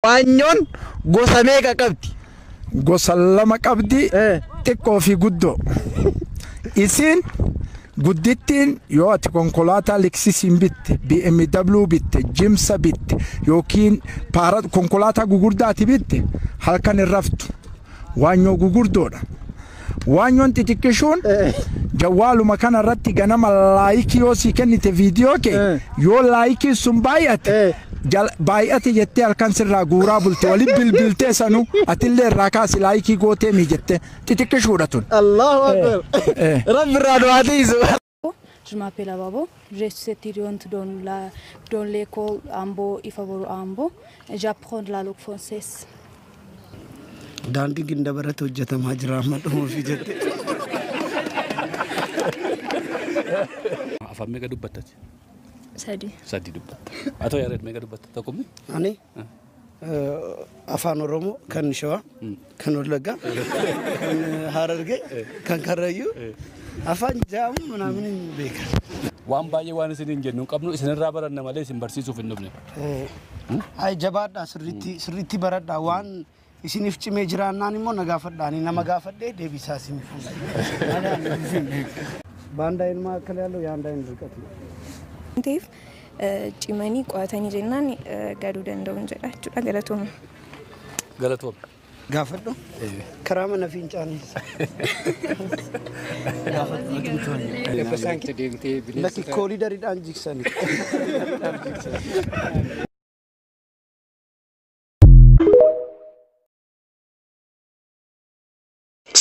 Waanyoon gosa meeqa qabdi? Gosa lama qabdi, xiqqoo fi guddoo. Isiin guddittiin yoo ati konkolaataa Lexusiin bitte, BMW bitte, Jimsa bitte yookiin konkolaataa gugurdaati bitte halkan hin raftu. Waanyoo gugurdoodha. Waanyoon xixiqqishuun jawwaaluma kana irratti ganama laayikii yoo sii kennite viidiyoo kee yoo laayikiin sun baay'ate baay'ate jettee halkan sirraa guuraa bulte waliin bilbiltee sanuu atillee irraa kaasi laayikii gootee mi jette xixiqqishuudha tun. Allahu Akbar. Rabbi irraa nu haa tiisu. Je m'appelle Ababo, je suis étudiante dans l'école Ambo Ifaboru Ambo. J'apprends la langue française. Daandii Gindabaratti hojjetamaa jira amma dhumuufi jette. Afaan meeqa dubbattati? Sadi. Sadi dubbatta. Haa ta'u Yaared meeqa dubbatta? Tokkumni? Ani afaan Oromoo kan Shawaa, kan Wallaggaa, kan Harargee, kan Karrayyuu, afaan jaamu ምናምን beeka. Waan baay'ee waan isin hin jennu hin qabnu isinirraa baranna malee isin barsiisuuf hin dhufne. Ay jabaadhaa sirriitti sirriitti baradhaa waan isiniif cimee jiraannaan immoo na gaafadhaa ani nama gaafadhee deebisaa isiniif. በአንድ አይን መካከል ያለው የአንድ አይን ርቀት ነው። Ta'eef cimanii qo'atanii jennaan galuu danda'uun jedha jechuudha galatooma. Galatooma. Gaafadhu karaa mana fincaanii lakki koolidariidhaan jigsanii.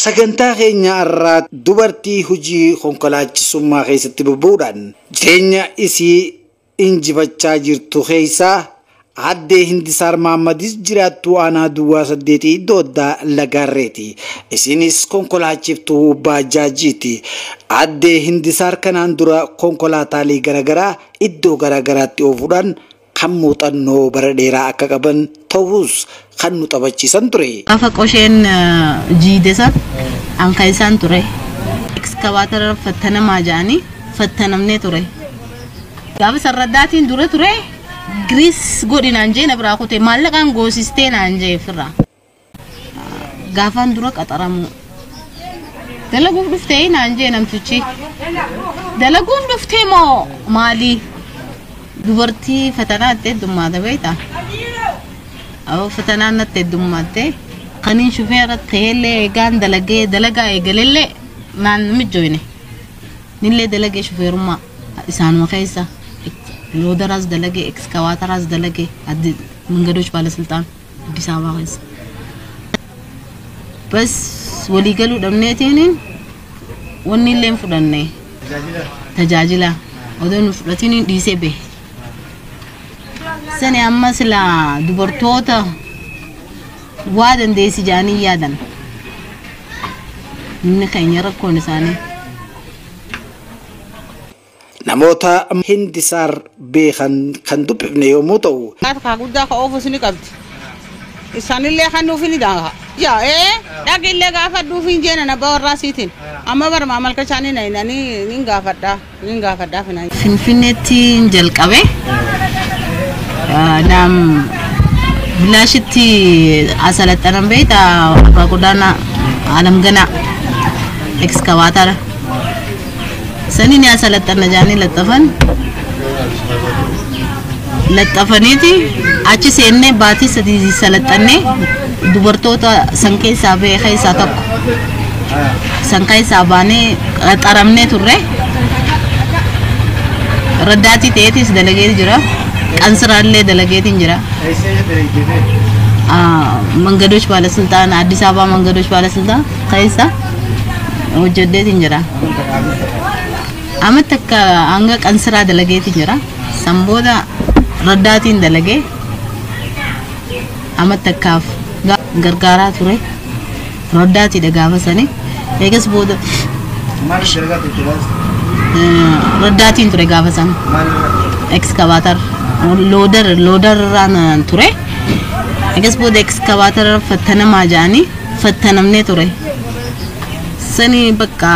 Sagantaa keenya irraa dubartii hojii konkolaachisummaa keessatti bobba'uudhaan jireenya isii injifachaa jirtu keessaa Aaddee Hindisaar Mahammadis jiraattuu aanaa Duwwaa 8 iddoo addaa Lagaarreeti. Isinis konkolaachiftuu baajaajiiti. Aaddee Hindisaar kanaan dura konkolaataalee garaagaraa iddoo garaagaraatti oofuudhaan kan muuxannoo bara dheeraa akka qaban ta'us kan nu taphachiisan ture. Gaafa qosheen jiide san an kan isaan ture. Ekskavaatara fattanamaa jedhanii fattanamnee ture. Gaafa sarraddaatiin dura ture giriis godhi naan jee na biraa kute maallaqaan goosistee naan jee ofirraa. Gaafaan dura qaxaramu. Dalaguuf dhuftee naan jee namtichi. Dalaguuf dhuftee moo maali? Dubartii fatanaa itti heddummaata beektaa? Awwa fatanaan natti heddummaate kaniin shufeera ta'ellee eegaan dalagee dalagaa eegalellee naan mijoine. Nillee dalagee shufeerummaa isaanuma keessa loodaraas dalagee ekskavaataraas dalagee መንገዶች ባለስልጣን አዲስ አበባ keessa. Bas walii galuu dhabneetiin wanni illee hin fudhanne. Tajaajila odoo nu fudhatiin dhiisee bahe. Sani amma silaa dubartoota waa dandeessi jedhanii yaadan. Inni keenya rakkoon isaanii. Namoota Hindisaar beekan kan dubbifne yommuu ta'u. Kaa guddaa ka oofus ni qabdi. Isaanillee kan nuuf ni danda'a. Yaa dhaqillee gaafadhuuf hin jeena na abbaa warraa siitiin. Amma barmaa malkachaanii na ni gaafadhaa ni gaafadhaa finaa. Finfinneetti jalqabe. Naam bilaashitti asalaxanan beektaa abbaa godaanaa alam ganaa ekskavaatara. Sani ni asalaxanna jedhanii laxxafan. Laxxafaniiti achi seennee baatii sadii salaxannee dubartoota san keessaa ba'e keessaa tokko. San keessaa baanee qaxaramnee turre. Raddaatii ta'eetis dalagee jira. Qansiraallee dalageetiin jira. መንገዶች ባለስልጣን አዲስ አበባ መንገዶች ባለስልጣን keessa hojjedheetiin jira. Amma takka hanga qansiraa dalageetiin jira. San booda raddaatiin dalagee amma takkaaf gargaaraa ture. Raddaatiidha gaafa sani. Eegas booda raddaatiin ture gaafa sana. Ekskavaatar loodar loodarraan ture. Eegas booda ekskavaatara fattanamaa jedhanii fattanamnee ture. Sani bakka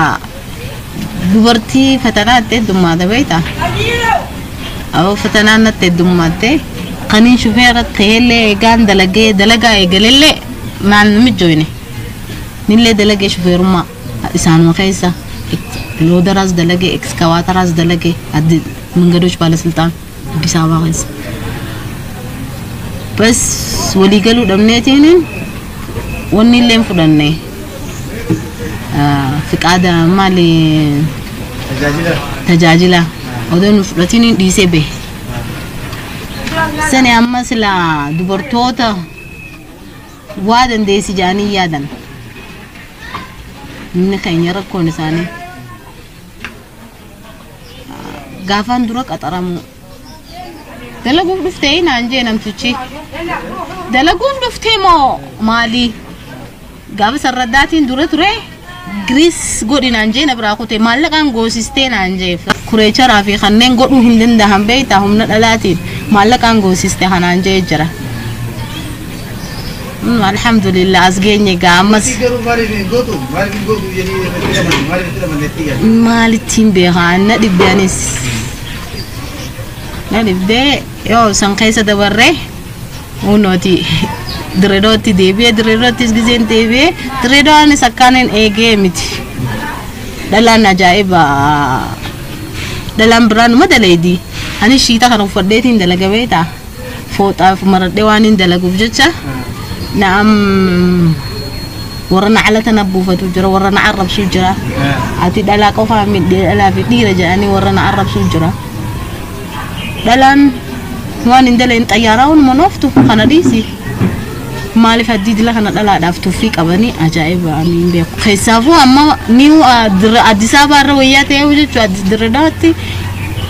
dubartii fatanaa itti heddummaata beektaa? Awwa fatanaan natti heddummaate Kaniin shufeera ta'ellee eegaan dalagee dalagaa eegalellee naan mijoyne. Nillee dalagee shufeerummaa isaanuma keessa loodaraas dalagee ekskawaataraas dalagee መንገዶች ባለስልጣን አዲስ አበባ keessa. Bas waliigaluu dhabneetiin wanni illee hin fudhanne fiqaada maali tajaajila odoo nu fudhatiin dhiisee bahe. Sani amma sila dubartoota waa dandeessi jedhanii yaadan. Inni keenya rakkoon isaanii gaafaan dura qaxaramu. Dalaguuf dhuftee naan jee namtichi. Dalaguuf dhuftee moo maali? Gaafa sarraddaatiin dura ture giriis godhi naan jee na biraa kute maallaqaan goosistee naan jee kureecharaa fi kanneen godhuu hin danda'an beektaa humna dhalaatiin maallaqaan goosiste kanaan jee jira. Alhamdulillah as geenye gaa ammas. Maalittiin beekaa na dhibbe anis. Na dhibdee yoo san keessa dabarree hunooti Dirreedootti deebi'ee Dirreedoottis gizeen deebi'ee Dirreedoonis akkaan eegee miti. Dhalaan ajaa'iba dhalaan biraan numa daleedi. Ani shiita kana uffadheetiin dalaga beektaa. Fooxaaf maradhee waan hin dalaguuf jecha naam warra na ala tana buufatu jira warra na arrabsu jira. Ati dhalaa qofaa midhee dhalaa fi dhiira jedhanii warra na arrabsu jira. Dhalaan waan hin daleen xayyaaraa hunuma nooftu kana dhiisi. Maaliif addii dila kana dhalaadhaaf tuffii qabanii ajaa'iba ani hin beeku. Keessaafuu amma ni Addis Ababaa irra wayyaa ta'ee jechuudha Dirreedaatti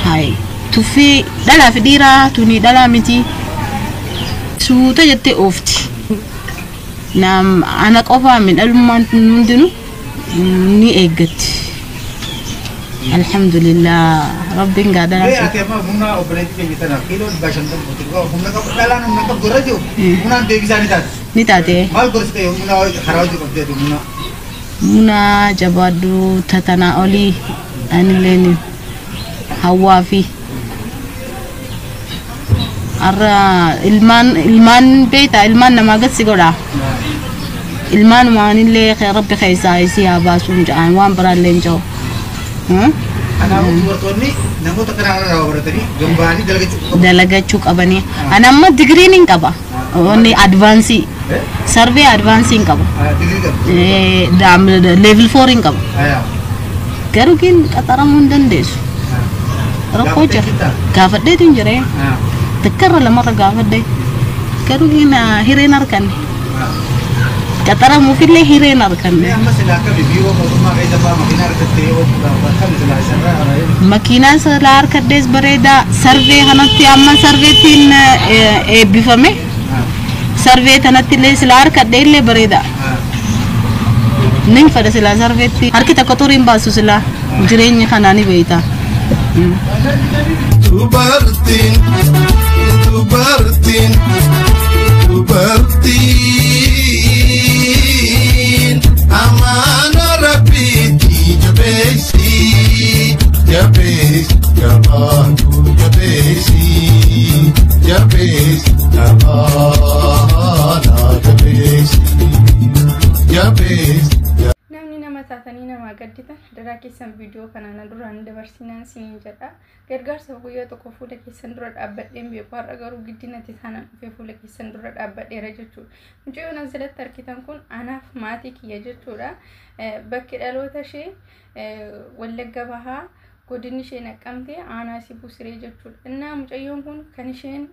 hayi tuffii dhalaa fi dhiiraa tuni dhalaa miti suuta jettee oofti. Naam ana qofaa midhalummaan hundinuu ni eeggatti. Alhamdulillah rabbiin gaadana. Ati amma humna obboleettii keenya tanaaf kiiloo 550 humna qabu dhalaan humna qabdu irra jiru humnaan deebisaa ni taate. Ni taate. Maal gorsite humna karaa hojii qabdee humna. Muna jabaadhu tatanaa olii anilleen hawwaa fi har'a ilmaan ilmaan beektaa ilmaan namaa gad si godha. Ilmaanuma anillee rabbi keessaa isii haa baasuun jedhan waan biraallee hin jiru. Kanaafuu dubartoonni namoota kanaa irraa baratanii gamba'anii dalagachuu qabu. Dalagachuu qabanii. Ani amma digiriin hin qaba. Wanni advaansii. Sarvee advaansii hin qaba. Digirii qabdi. Level 4 hin qaba. Garuu kin qaxaramuu hin dandeessu. Rakkoo jira. Gaafadheetu hin jiree. Takkarra lamarra gaafadhe. Garuu kin hireen harkanne. Qaxaramuufillee hireen harkanne. Amma silaa akkami biiroo mootummaa keessa fa'aa makiinaa argattee oofuudhaaf akkami silaa isarraa haraa Makiinaa silaa harkadhees bareedaa sarvee kanatti amma sarveettiin eebbifame. Sarvee tanatti illee silaa harkadhee illee bareeda. Nin fedha silaa sarveetti harki tokko xurii hin baasu silaa jireenya kanaa ni beekta. Dubartiin dubartiin dubartiin amaana rabbiitti jabeessi jabeessi jabaatu jabeessi jabeessi amaana jabeessi jabeessi. Namni nama taatanii namaa gadditan daraa keessan viidiyoo kanaan duraan dabarsinaan isiniin jedha. Gargaarsa guyyaa tokko fuula keessan dura dhaabbadheen beeku har'a garuu giddinatti taanaan dhufee fuula keessan dura dhaabbadheera jechuudha. Mucayyoon asirratti argitan kun anaaf maatii kiyya jechuudha. Bakki dhaloota ishee Wallagga Bahaa godinni ishee Naqqamtee aanaa Sibuu Siree jechuudha. Innaa mucayyoon kun kan isheen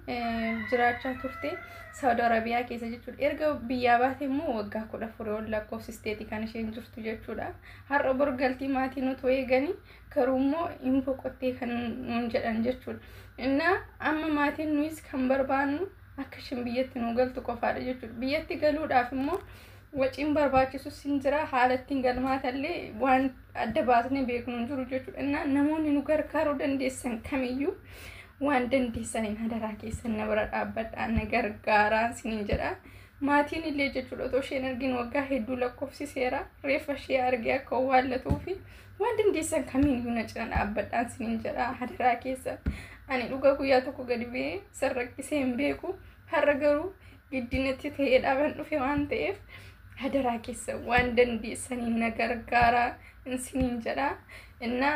jiraachaa turte Saawud Arabiyaa keessa jechuudha. Erga biyyaa baate immoo waggaa 14 ol lakkoofsisteeti kan isheen jirtu jechuudha. Har'a bor galtii maatii nuti eeganii garuu immoo hin boqottee kan nuun jedhan jechuudha. Innaa amma maatiin nuyis kan barbaannu akka isheen biyyatti nu galtu qofaadha jechuudha. Biyyatti galuudhaaf immoo waciin barbaachisus hin jira haala ittiin galmaatallee waan adda baasnee beeknu hin jiru jechuudha. Innaa namoonni nu gargaaruu dandeessan kamiyyuu waan dandeessaniin hadaraa keessan na bira dhaabbadhaa na gargaaraa isiniin jedha. Maatiin illee jechuudha otoo isheen argin waggaa hedduu lakkoofsiseera reeffa ishee argee akka owwaallatuu fi waan dandeessan kamiiyyuu na cina dhaabbadhaa isiniin jedha hadaraa keessan. Ani dhugaa guyyaa tokko gadi ba'ee isin rakkisee hin beeku. Har'a garuu giddinatti ta'ee dhaaban dhufe waan ta'eef hadaraa keessan waan dandeessaniin na gargaaraa isiniin jedha. Inna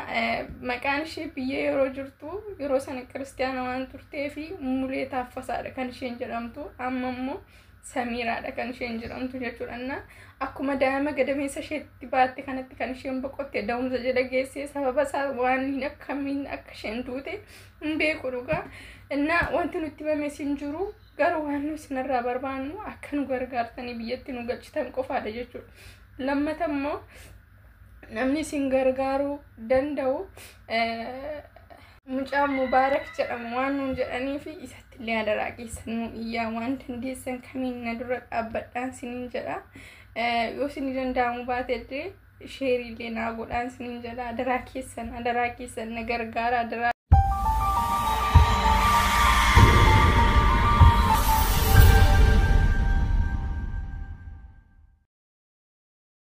maqaan ishee biyya yeroo jirtu yeroo sana kiristiyaana waan turtee fi Mulee Taaffasaadha kan isheen jedhamtu, amma immoo Samiiraadha kan isheen jedhamtu jechuudha. Inna akkuma daa'ima gadameessa isheetti baatte kanatti kan isheen boqotte da'umsa jala geessee, sababa isaa waan hin akkamiin akka isheen duute hin beeku dhugaa. Inna wanti nutti himames hin jiru, garuu waan nu isinirraa barbaannu akka nu gargaartanii biyyatti nu galchitan qofaadha jechuudha. Lammata immoo namni isin gargaaruu danda'u mucaa Mubaarak jedhamu waan nuun jedhanii fi isatti illee adaraa keessan nu iyyaa, waan dandeessan kamiin na dura dhaabbadhaan siniin jedha. Yoo isin danda'amu baate illee share illee naa godhaan siniin jedha. Adaraa keessan, adaraa keessan na gargaara adaraa.